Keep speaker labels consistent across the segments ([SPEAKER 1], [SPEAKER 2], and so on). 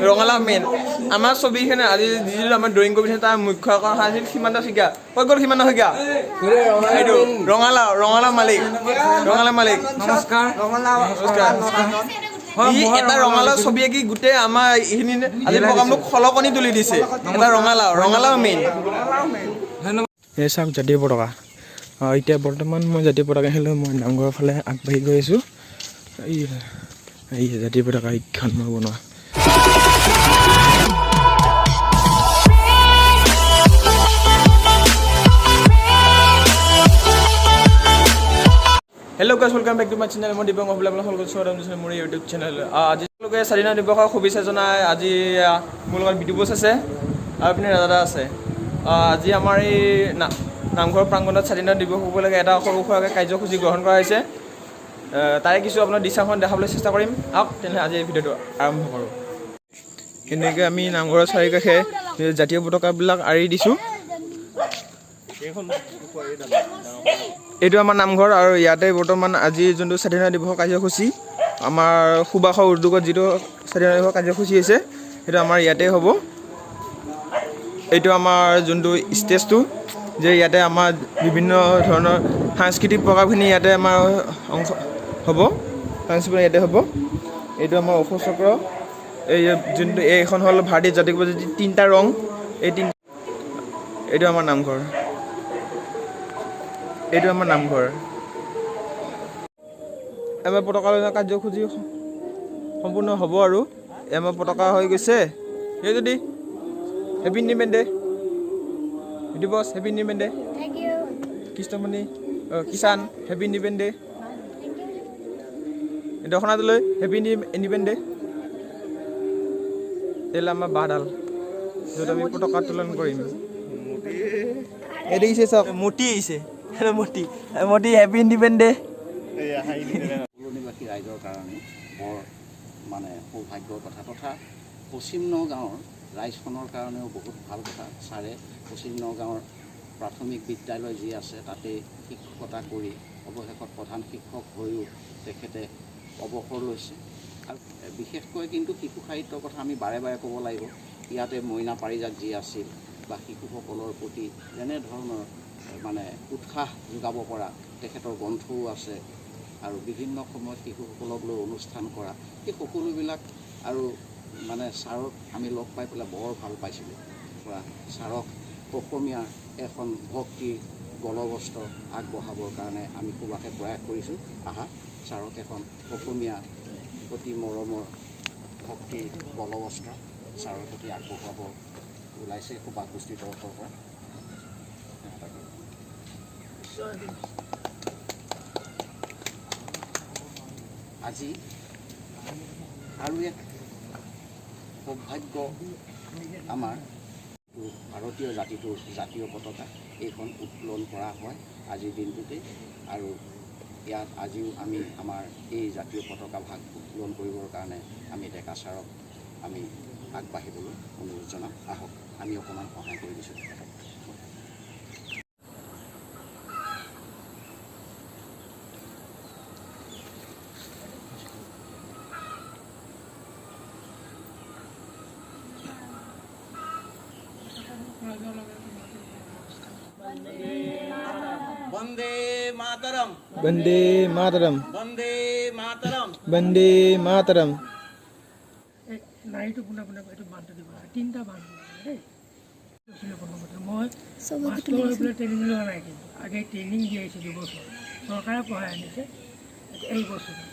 [SPEAKER 1] ৰঙালাও মেইন। আমাৰ ছবিখনে আজি যিটো আমাৰ ড্ৰয়িং কৰিছে, তাৰ মুখ্য আকৰ্ষণ আছিল সীমান্ত শইকীয়া। ক'ত গ'ল সীমান্ত শইকীয়া? এইটো ৰঙালাও, ৰঙালাও মালিক, ৰঙালাও মালিক।
[SPEAKER 2] নমস্কাৰ।
[SPEAKER 1] নমস্কাৰ। ই এটা ৰঙালাও ছবি আঁকি গোটেই আমাৰ এইখিনি আজি প্ৰগ্ৰামটোক খলকনি তুলি দিছে। এটা ৰঙালাও, ৰঙালাও মেইন।
[SPEAKER 2] ধন্যবাদ।
[SPEAKER 3] এই চাওক জাতীয় পতাকা। এতিয়া বৰ্তমান মই জাতীয় পতাকা লৈ মই নামঘৰৰ ফালে আগবাঢ়ি গৈ আছোঁ। এই এই জাতীয় পতাকা এইখন মই বনোৱা।
[SPEAKER 1] Hello guys, welcome back to my channel. মই দিব্যাংগ আপোনালোক সকলোকে স্বাগতম জনাইছোঁ মোৰ ইউটিউব চেনেল। আজি তেওঁলোকে স্বাধীনতা দিৱসৰ শুভেচ্ছা জনাই আজি মোৰ লগত বিদু বোস আছে আৰু পিনে দাদা আছে। আজি আমাৰ এই নামঘৰ প্ৰাংগণত স্বাধীনতা দিৱস উপলক্ষে এটা সৰু সুৰাকৈ কাৰ্যসূচী গ্ৰহণ কৰা হৈছে। তাৰে কিছু আপোনাৰ দৃশ্যাংশ দেখাবলৈ চেষ্টা কৰিম। আহক তেনেহ'লে আজি এই ভিডিঅ'টো আৰম্ভ কৰোঁ। এনেকৈ আমি নামঘৰৰ চাৰিকাষে জাতীয় পতাকাবিলাক আঁৰি দিছোঁ। এইটো আমাৰ নামঘৰ আৰু ইয়াতে বৰ্তমান আজি যোনটো স্বাধীনতা দিৱসৰ কাৰ্যসূচী, আমাৰ সুবাসৰ উদ্যোগত যিটো স্বাধীনতা দিৱসৰ কাৰ্যসূচী হৈছে, সেইটো আমাৰ ইয়াতে হ'ব। এইটো আমাৰ যোনটো ষ্টেজটো যে ইয়াতে আমাৰ বিভিন্ন ধৰণৰ সাংস্কৃতিক প্ৰগ্ৰামখিনি ইয়াতে আমাৰ অংশ হ'ব, সাংস্কৃতিক ইয়াতে হ'ব। এইটো আমাৰ অশোক চক্ৰ। এই যোনটো এইখন হ'ল ভাৰতীয় জাতীয় পতাকাৰ তিনিটা ৰং, এই তিনি। এইটো আমাৰ নামঘৰ, এইটো আমাৰ নামঘৰ। আমাৰ পতাকা লগোৱা কাৰ্যসূচী সম্পূৰ্ণ হ'ব আৰু এই আমাৰ পতাকা হৈ গৈছে। এই যদি হেপী ইণ্ডিপেণ্ডেণ্ট ডে দিৱস, happy independent day.
[SPEAKER 4] Thank you.
[SPEAKER 1] Krishnamoni, Kisan, happy independent day. দৰ্শনালৈ happy independent day. এই আমাৰ বাঁহডাল য'ত আমি পতাকা উত্তোলন কৰিম। এই দেখিছে চাওক, মতি আহিছে, মতি, মতি, হেপী ইণ্ডিপেণ্ডেণ্ট ডে।
[SPEAKER 5] নিবাসী ৰাইজৰ কাৰণে বৰ মানে সৌভাগ্যৰ কথা তথা পশ্চিম নগাঁৱৰ ৰাইজখনৰ কাৰণেও বহুত ভাল কথা। ছাৰে পশ্চিম নগাঁৱৰ প্ৰাথমিক বিদ্যালয় যি আছে তাতেই শিক্ষকতা কৰি অৱশেষত প্ৰধান শিক্ষক হৈও তেখেতে অৱসৰ লৈছে। আৰু বিশেষকৈ কিন্তু শিশু সাহিত্যৰ কথা আমি বাৰে বাৰে ক'ব লাগিব। ইয়াতে মইনা পাৰিজাত যি আছিল বা শিশুসকলৰ প্ৰতি যেনেধৰণৰ মানে উৎসাহ যোগাব পৰা তেখেতৰ গ্ৰন্থও আছে আৰু বিভিন্ন সময়ত শিশুসকলক লৈ অনুষ্ঠান কৰা এই সকলোবিলাক। আৰু মানে ছাৰক আমি লগ পাই পেলাই বৰ ভাল পাইছিলোঁ। পৰা ছাৰক অসমীয়াৰ এখন ভক্তিৰ গলবস্ত্ৰ আগবঢ়াবৰ কাৰণে আমি সুবাসে প্ৰয়াস কৰিছোঁ। আহা, ছাৰক এখন অসমীয়া অতি মৰমৰ ভক্তিৰ গলবস্ত্ৰ ছাৰৰ প্ৰতি আগবঢ়াব ওলাইছে সুবাস গোষ্ঠীৰ তৰফৰ পৰা। আজি আৰু এক সৌভাগ্য আমাৰ ভাৰতীয় জাতিটোৰ জাতীয় পতাকা এইখন উত্তোলন কৰা হয় আজিৰ দিনটোতেই। আৰু ইয়াত আজিও আমি আমাৰ এই জাতীয় পতাকা ভাগ উত্তোলন কৰিবৰ কাৰণে আমি ডেকা ছাৰক আমি আগবাঢ়িবলৈ অনুৰোধ জনাম। আহক, আমি অকণমান সহায় কৰি দিছোঁ তেখেতক। বন্দে মাতৰম।
[SPEAKER 3] বন্দে মাতৰম।
[SPEAKER 5] বন্দে মাতৰম।
[SPEAKER 3] বন্দে মাতৰম।
[SPEAKER 6] এই নাড়ীটো পোনে পোনে এইটো বান্ধটো দিব লাগে, তিনিটা বান্ধ দিব লাগে দেই। লৈছিলোঁ প্ৰথমতে মই মাষ্টৰ হৈ পেলাই ট্ৰেইনিং লোৱা নাই, কিন্তু আগে ট্ৰেইনিং দি আহিছোঁ 2 বছৰ, চৰকাৰে পঢ়াই আনিছে এই বস্তুটো।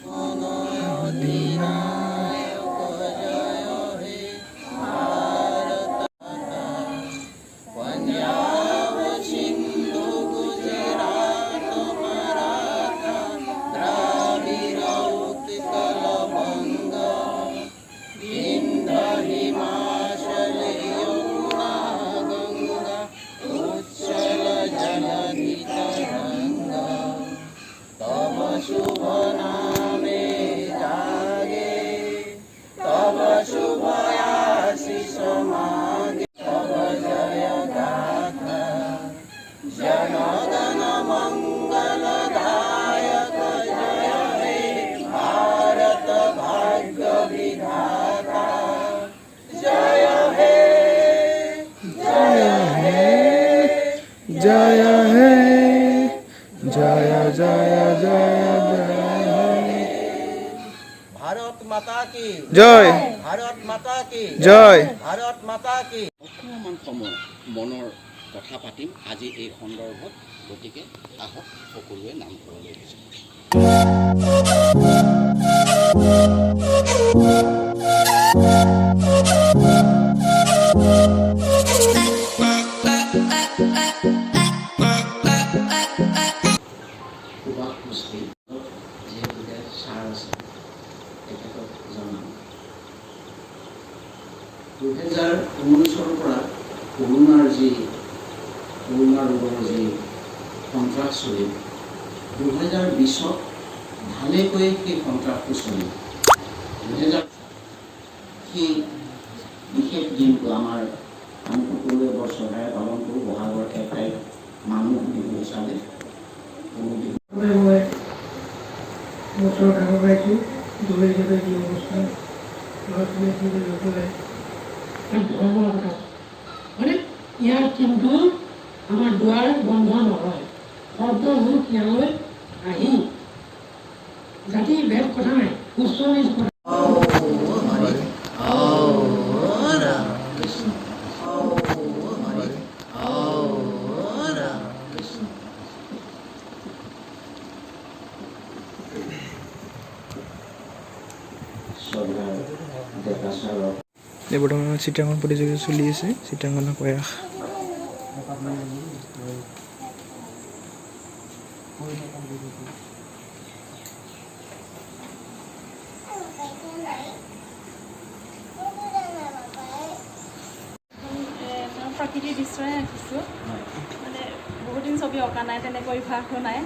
[SPEAKER 5] তব শুভ নামে জাগে।
[SPEAKER 1] জয়।
[SPEAKER 5] ভাৰত মাতা কি।
[SPEAKER 1] জয়।
[SPEAKER 5] ভাৰত মাতা কি। অকণমান সময় মনৰ কথা পাতিম আজি এই সন্দৰ্ভত। গতিকে আহক, সকলোৱে নামঘৰলৈ যাওঁ। সুভাষ গোষ্ঠী যিহেতুকে ছাৰ আছে, তেখেতক জনাম, 2019ৰ পৰা কৰোণা ৰোগৰ যি সন্ত্ৰাস চলিল, 2020ত ভালেকৈ সেই সন্ত্ৰাসটো চলিল। 2000 সেই বিশেষ দিনটো আমি সকলোৱে বৰ শ্ৰদ্ধাৰে পালন কৰোঁ। বহাগৰ 1 তাৰিখ মানুহ বিহু হিচাপে গৰু বিহু।
[SPEAKER 6] মই বছৰ ডাঙৰ পাইছোঁ দৌৰি হিচাপে যি অৱস্থা ল'ৰা ছোৱালীখিনি লৈ পেলাই ধৰ্মৰ কথা, মানে ইয়াত কিন্তু আমাৰ দুৱাৰ বন্ধ নহয়। সৰ্বলোক ইয়ালৈ আহি জাতি ভেদ কথা নাই, উচ্চ নীচ কথা।
[SPEAKER 5] হৰি ৰাম কৃষ্ণ, হৰি ৰাম কৃষ্ণ। শ্ৰদ্ধাৰ ডেকা ছাৰক
[SPEAKER 3] এই বৰ্তমান চিত্ৰাংকন প্ৰতিযোগিতা চলি আছে, চিত্ৰাংকনৰ প্ৰয়াস।
[SPEAKER 4] প্ৰকৃতিৰ দৃশ্যই আঁকিছোঁ। মানে বহুত দিন ছবি অঁকা নাই, তেনেকৈ অভ্যাসো নাই।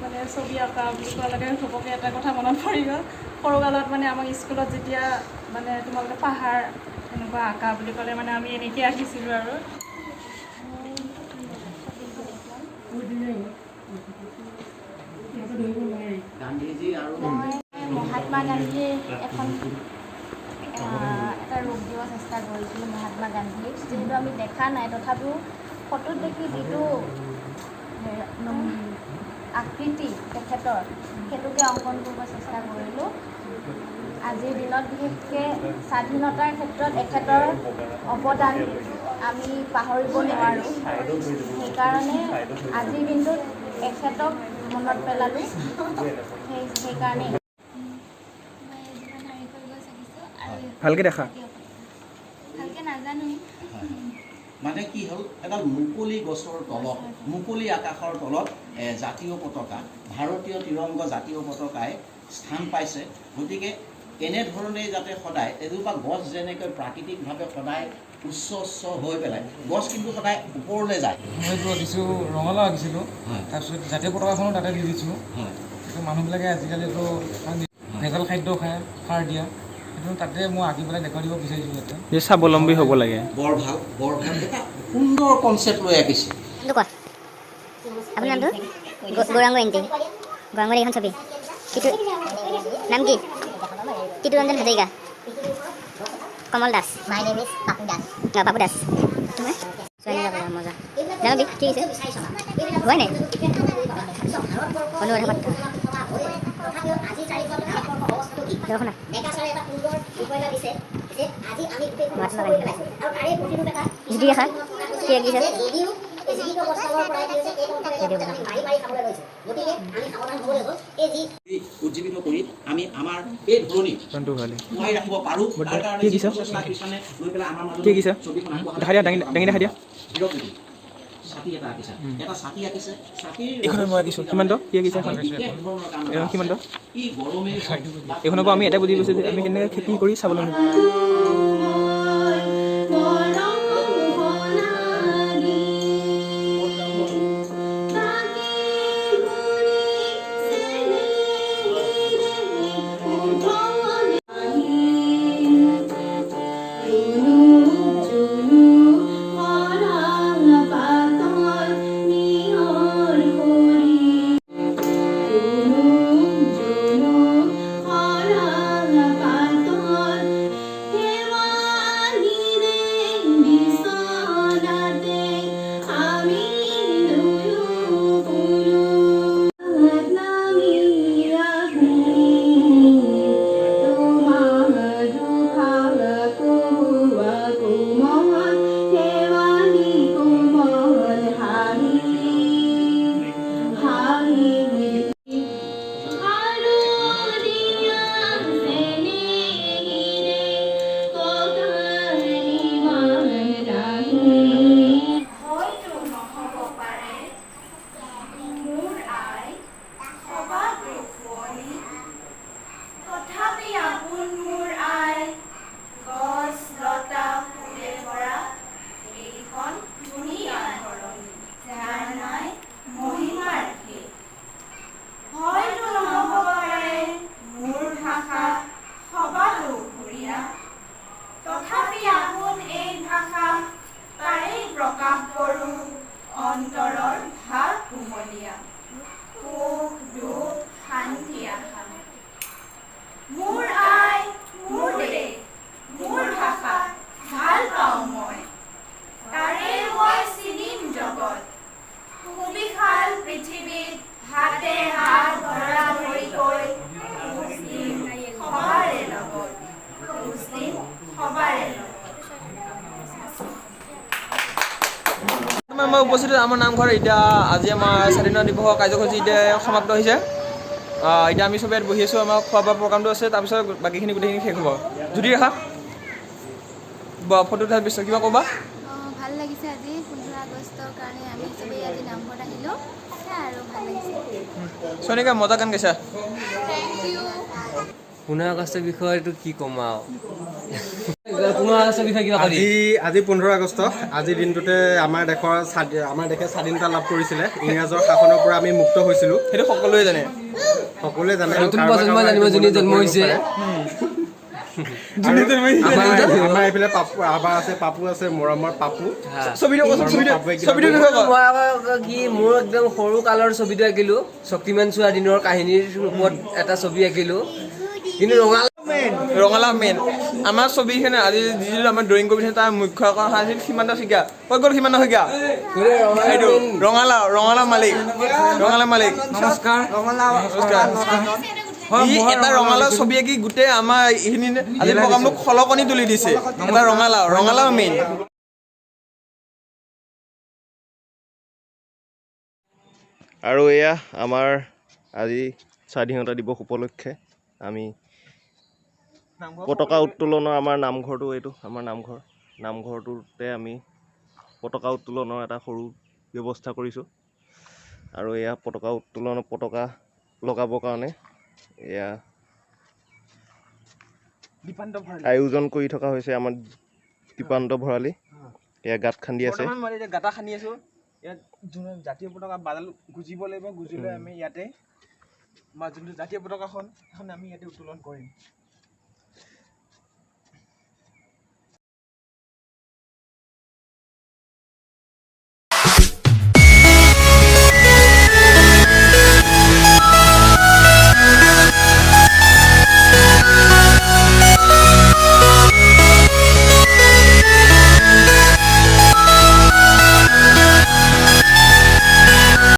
[SPEAKER 4] মানে ছবি অঁকা বুলি কোৱাৰ লগে ঘপককৈ এটা কথা মনত পৰি গ'ল। সৰুকালত মানে আমাক স্কুলত যেতিয়া মানে তোমালোকে পাহাৰ এনেকুৱা আঁকা বুলি ক'লে, মানে আমি এনেকৈ আঁকিছিলোঁ আৰু।
[SPEAKER 6] কৈ দিলে হ'ল, ইয়াতে ধৰিব নোৱাৰি।
[SPEAKER 5] গান্ধীজী আৰু
[SPEAKER 7] মই মহাত্মা গান্ধীৰ এটা ৰূপ দিব চেষ্টা কৰিছিলোঁ। মহাত্মা গান্ধীক যিহেতু আমি দেখা নাই, তথাপিও ফটোত দেখি যিটো আকৃতি তেখেতৰ, সেইটোকে অংকন কৰিব চেষ্টা কৰিলোঁ। আজিৰ দিনত বিশেষকৈ স্বাধীনতাৰ ক্ষেত্ৰত এখেতৰ অৱদান আমি পাহৰিব নোৱাৰোঁ। সেইকাৰণে আজিৰ দিনটোত এখেতক মনত পেলালোঁ। সেইকাৰণে
[SPEAKER 8] মই এজোপা নাৰিকল গছ আঁকিছোঁ আৰু
[SPEAKER 3] ভালকৈ দেখা।
[SPEAKER 8] ভালকৈ নাজানো।
[SPEAKER 5] মানে কি হ'ল, এডাল মুকলি গছৰ তলত, মুকলি আকাশৰ তলত জাতীয় পতাকা, ভাৰতীয় তিৰংগ জাতীয় পতাকাই স্থান পাইছে। গতিকে এনেধৰণেই যাতে সদায় এজোপা গছ যেনেকৈ প্ৰাকৃতিকভাৱে সদায় উচ্চ উচ্চ হৈ পেলাই, গছ কিন্তু সদায় ওপৰলৈ যায়।
[SPEAKER 2] মই এইটো আঁকিছোঁ, ৰঙালাও আঁকিছিলোঁ। তাৰপিছত জাতীয় পতাকাখনো তাতে দি দিছোঁ। কিন্তু মানুহবিলাকে আজিকালিতো ভেজাল খাদ্য খায়, সাৰ দিয়া, সেইটো তাতে মই আঁকি পেলাই দেখুৱাই দিব বিচাৰিছোঁ যাতে
[SPEAKER 3] যে স্বাৱলম্বী হ'ব লাগে।
[SPEAKER 5] বৰ ভাল, বৰ ভাল। এটা সুন্দৰ কনচেপ্ট লৈ আঁকিছে।
[SPEAKER 9] নামটো কোৱা, আপোনাৰ নামটো? গৌৰাংগ এংতি। গৌৰাংগৰ এইখন ছবি। কিটো নাম কি? Tituranjan Hazarika. Kamal Das.
[SPEAKER 10] My name is Papu Das.
[SPEAKER 9] অঁ, পাপু দাস। তোমাৰ চোৱা যাব মজা জানো কি হৈছে হোৱাই নাই। অনুৰাধা পাত্ৰ। দৰ্শনা। মহাত্মা গান্ধী। জ্যোতি ৰেখা কি আঁকিছে?
[SPEAKER 5] উজ্জীৱিত কৰি আমি আমাৰ এই ধৰণী
[SPEAKER 3] কোনটো ভালে
[SPEAKER 5] উহাই ৰাখিব পাৰোঁ, তাৰ কাৰণে
[SPEAKER 3] কি
[SPEAKER 5] যি
[SPEAKER 3] আঁকিছ?
[SPEAKER 5] প্ৰচেষ্টা কৃষাণে লৈ পেলাই আমাৰ মাজত
[SPEAKER 3] কি আঁকিছ?
[SPEAKER 5] ছবিখন আগবঢ়ালে।
[SPEAKER 3] দেখাই দিয়া, দাঙি দাঙি দেখাই দিয়া।
[SPEAKER 5] হীৰকজ্যোতি। ছাতি এটা আঁকিছে, এটা ছাতি আঁকিছে, ছাতিৰ
[SPEAKER 3] এইখনত মই আঁকিছোঁ। সীমান্ত কি আঁকিছে এখন?
[SPEAKER 5] বিশেষ ধৰণৰ কাম এটা
[SPEAKER 3] এইখন
[SPEAKER 5] আছে।
[SPEAKER 3] সীমান্ত।
[SPEAKER 5] ই গৰমেই হওক বা
[SPEAKER 3] এইখনৰ পৰা আমি এটাই বুজি পাইছোঁ যে আমি কেনেকৈ খেতি কৰি স্বাৱলম্বী
[SPEAKER 8] পাতল। অন্তৰৰ ভাৱ কুমলীয়া, সুখ দুখ শান্তি আশা। মোৰ আই, মোৰ দেশ, মোৰ ভাষা ভাল পাওঁ মই, তাৰে মই চিনিম জগত। সুবিশাল পৃথিৱীত হাতে হাত ধৰা ধৰিকৈ খোজ দিম সবাৰে লগত, খোজ দিম সবাৰে লগত।
[SPEAKER 1] বৰ্তমান মই উপস্থিত আমাৰ নামঘৰ। এতিয়া আজি আমাৰ স্বাধীনতা দিৱসৰ কাৰ্যসূচী এতিয়া সমাপ্ত হৈছে। এতিয়া আমি চবে ইয়াত বহি আছোঁ। আমাৰ খোৱা বোৱা প্ৰগ্ৰামটো আছে, তাৰপিছত বাকীখিনি গোটেইখিনি শেষ হ'ব। জ্যোতি ৰেখা বা ফটো উঠাৰ পিছত কিবা ক'বা?
[SPEAKER 8] ভাল লাগিছে আজি 15 আগষ্টৰ কাৰণে আমি চবেই আজি নামঘৰত আহিলোঁ, সেয়াই আৰু ভাল লাগিছে।
[SPEAKER 1] চনিকা, মজা গান গাইছা।
[SPEAKER 8] Thank you.
[SPEAKER 10] 15 আগষ্টৰ বিষয়েতো কি ক'ম আৰু, 15 আগষ্টৰ বিষয়ে কিবা কবি?
[SPEAKER 11] আজি 15 আগষ্ট। আজিৰ দিনটোতে আমাৰ দেশে স্বাধীনতা লাভ কৰিছিলে। ইংৰাজৰ শাসনৰ পৰা আমি মুক্ত হৈছিলোঁ।
[SPEAKER 1] সেইটো সকলোৱে জানে।
[SPEAKER 11] সকলোৱে জানে।
[SPEAKER 10] নতুন
[SPEAKER 11] কাৰোবাৰ
[SPEAKER 10] প্ৰজন্মই
[SPEAKER 11] কাৰোবাৰ
[SPEAKER 10] জানিব,
[SPEAKER 11] হয়তো
[SPEAKER 10] যোনে
[SPEAKER 11] মনত
[SPEAKER 10] জন্ম
[SPEAKER 11] নপৰিব
[SPEAKER 10] হৈছে।
[SPEAKER 11] পাৰে।
[SPEAKER 1] যোনে জন্ম হৈছে।
[SPEAKER 11] আমাৰ এইফালে পাপু আমাৰ আছে, পাপু আছে, মৰমৰ পাপু।
[SPEAKER 1] ছবিটো কচোন,
[SPEAKER 11] মৰমৰ
[SPEAKER 1] ছবিটো
[SPEAKER 11] পাপুৱে কিবা
[SPEAKER 1] ছবিটোৰ
[SPEAKER 11] ক'ব?
[SPEAKER 1] বিষয়ে ক।
[SPEAKER 10] মই আকৌ কি, মোৰ একদম সৰু কালৰ ছবিটো আঁকিলো। শক্তিমান চোৱা দিনৰ কাহিনীৰ ৰূপত এটা ছবি আঁকিলো, কিন্তু ৰঙালাও
[SPEAKER 1] ৰঙালাও মেইন। আমাৰ ছবিখনে আজি যিটো আমাৰ ড্ৰয়িং কৰিছে, তাৰ মুখ্য আকৰ্ষণ আছিল সীমান্ত শইকীয়া। ক'ত গ'ল সীমান্ত শইকীয়া? এইটো ৰঙালাও, ৰঙালাও মালিক, ৰঙালাও মালিক।
[SPEAKER 2] নমস্কাৰ।
[SPEAKER 1] নমস্কাৰ। ই এটা ৰঙালাও ছবি আঁকি গোটেই আমাৰ এইখিনি আজি প্ৰগ্ৰামটোক খলকনি তুলি দিছে। এটা ৰঙালাও, ৰঙালাও মেইন।
[SPEAKER 12] আৰু এয়া আমাৰ আজি স্বাধীনতা দিৱস উপলক্ষে আমি পতাকা উত্তোলনৰ আমাৰ নামঘৰটো, এইটো আমাৰ নামঘৰ। নামঘৰটোতে আমি পতাকা উত্তোলনৰ এটা সৰু ব্যৱস্থা কৰিছোঁ। আৰু এয়া পতাকা উত্তোলনৰ পতাকা লগাবৰ কাৰণে এয়া আয়োজন কৰি থকা হৈছে। আমাৰ দীপান্ত ভৰালী এয়া গাঁত খান্দি আছে।
[SPEAKER 1] বৰ্তমান মই এতিয়া গাঁতা খান্দি আছোঁ। ইয়াত যোন জাতীয় পতাকা বাদাল গুজিব লাগিব, গুজি লৈ আমি ইয়াতে আমাৰ যোনটো জাতীয় পতাকাখন, সেইখন আমি ইয়াতে উত্তোলন কৰিম।